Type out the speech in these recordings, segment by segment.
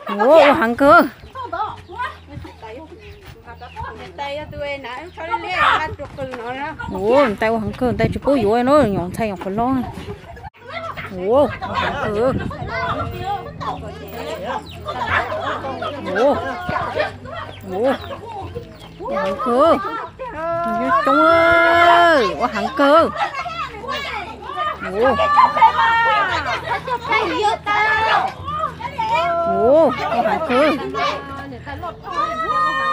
Ua, ua heev kawg. Ua, ntais ua heev kawg, ntais tsis pub yuav no, nyuam ntxhais nyuam qhuav hlob. Ua, ua heev kawg. Ua, ua, ua heev kawg. Coob, ua heev kawg. Ua, ua heev kawg.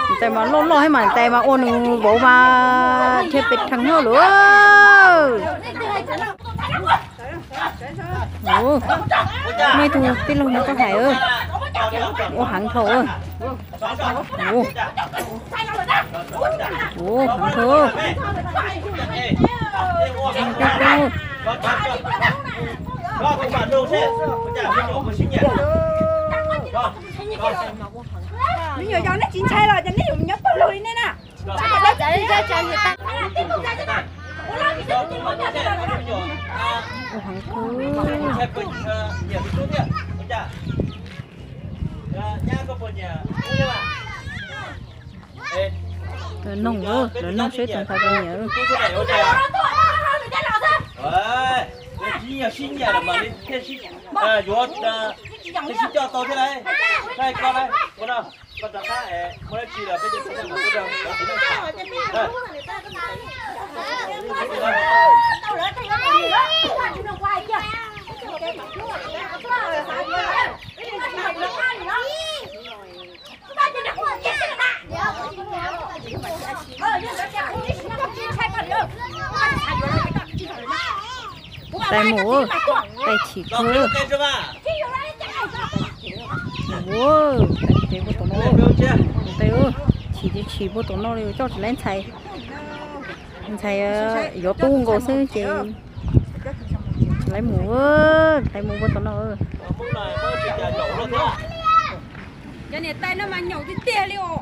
Ntais mas loj loj thiab mas ntais mas ua nws vauv mas dhia pes rhees lawm. Ua, muaj ib tug tij laug no tuaj hais, ua heev dhau. Ua, ua heev dhau. Me nyuam yaus, nej tsis ntshai los ces nej yuav nyob pawg lug li nej na. Ua heev kawg. Lawv noog, lawv noog seb tus ntxhais puas nyiam. Yuav, sib coj tau thiab lauj. Koj rov qab, muaj dab tsi los peb cov txiv neej tuaj rau cov txiv neej tham. Ntais mus, ntais chim kawg. Ua, ntais puag tom no, ntais, chim ces chim puag tom no li, coj tsis laib ntxhais. Ntxhais yuav tub nkaus xwb ces laib mus, laib mus puag tom no. Cov niam tais no mas nyaum tiag tiag li os.